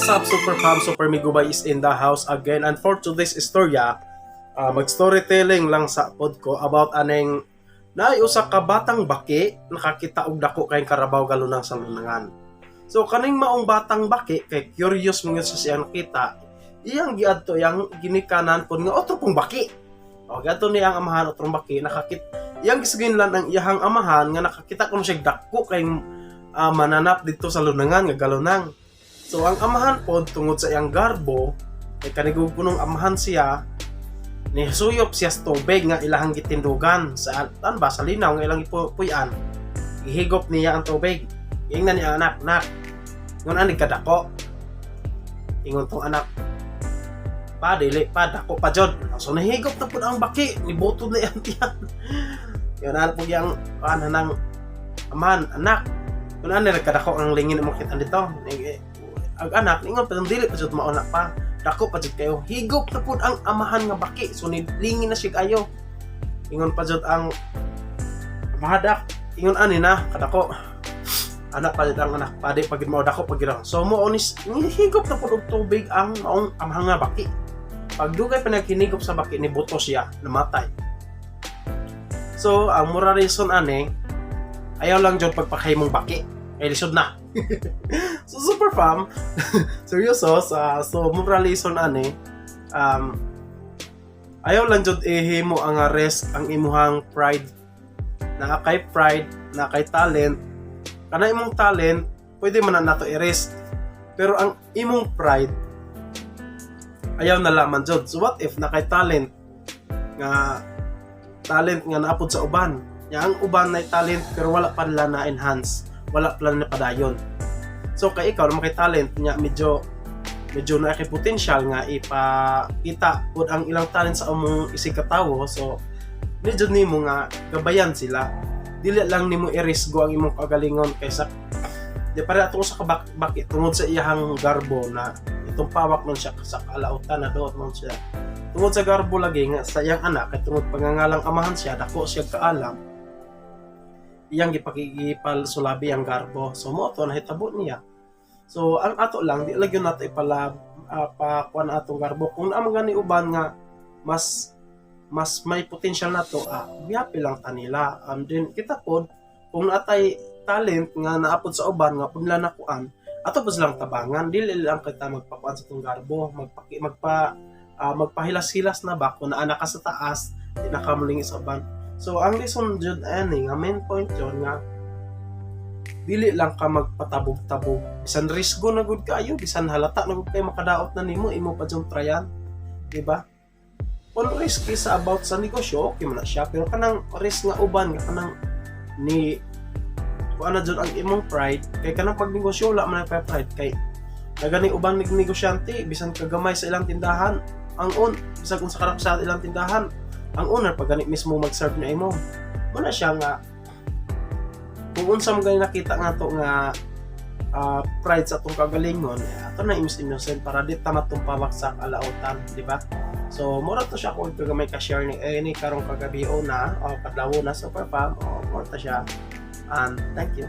What's up, Super Fam? Super Migubay is in the house again. And for today's istorya, mag-storytelling lang sa pod ko about aning naay usa ka batang baki nakakita og dako kay karabaw galunang sa lunangan. So kaning maong batang baki kay curious man gyud sa siyang nakita, iyang giadto yang ginikanan pud nga otro pong baki. O giadto niya ang amahan, otrong baki nakakit iyang gisuginlan ang iyahang amahan nga nakakita kuno siya dako kay mananap dito sa lunangan nga galunang. So ang amahan pod, tungod sa iyang garbo kay kanigug kunong amahan siya, ni suyop siya sa tubig nga ilahang gitindugan sa an ba sa linaw nga ilang ipuy-an. Gihigop niya ang tubig. Ingnan niya anak, "Nak, ngon ani kadako?" Ingon tong anak, "Pa, dili pa dako pa jud." So nahigop na pud ang baki, nibutod na iyang tiyan. Yun na po yang ano ng amahan, "Anak, kung ano kadako ang lingin mo kita dito?" Ang anak ingon pa, "Dili pa jud mauna pa, dako pa jud kayo." Higop na pud ang amahan nga baki, so nilingin na siya kayo. Ingon pa jud ang amahadak, "Ingon ani na kadako, anak?" Pa jud ang anak, "Padi pag mao dako pag." So mo onis higop na pud og tubig ang maong amahan nga baki. Pagdugay pa naghinigop sa baki, ni buto siya, namatay. So ang moral reason ani, ayaw lang jud pagpakahimong baki kay lisod na. So super fam, seryoso sa so moral lesson ani, ayaw lang jud ihimo ang risk ang imuhang pride. Na kay pride na kay talent, kana imong talent pwede man na nato i-risk, pero ang imong pride ayaw na laman jud. So what if na kay talent nga naapod sa uban ya, ang uban na talent pero wala pa nila na enhance, wala pa nila padayon? So kay ikaw naman kay talent nya, medyo medyo na kay potential nga ipakita pud ang ilang talent sa among isig katawo, so medyo nimo nga gabayan sila. Dili lang nimo irisgo ang imong kagalingon kaysa di para ato sa kabak baki tungod sa iyahang garbo na itong pawak nun siya sa kalautan na doot nun siya tungod sa garbo lagi nga sa iyang anak, kay tungod pangangalang amahan siya, dako siya kaalam, iyang gipakigipal sulabi ang garbo. So mo to nahitabo niya. So ang ato lang, di lagi nato ipala pa kuan atong garbo. Kung naa man gani uban nga mas mas may potential nato, mihapi lang ta nila. Then kita pod, kung natay talent nga naapod sa uban nga pud nila nakuan, ato pod silang tabangan. Dili lang kita magpakuan sa itong garbo, magpaki magpa magpahilas-hilas na ba kung naa ka sa taas, di na ka mulingi sa uban. So ang lesson jud ani nga main point jud nga dili lang ka magpatabog-tabog bisan risgo na gud kayo, bisan halata na gud kayo makadaot na nimo, imo pa jud tryan, di ba? Kung risky sa about sa negosyo, okay man na siya, pero kanang risk nga uban nga kanang ni kuan na jud ang imong pride, kay kanang pagnegosyo wala man ay pride, kay nagani uban negosyante, bisan kagamay sa ilang tindahan, ang on bisag unsa karap sa ilang tindahan, ang owner pag gani mismo mag-serve na imo mo na siya nga kung unsa man gani nakita nga to nga pride sa atong kagalingon, eh, ato na imus innocent para di ta matumpawak sa kalautan, di ba? So mura to siya kung kagamay ka share ni eh, ni karong kagabi o na o kadlaw na, super fam, o mura to siya, and thank you.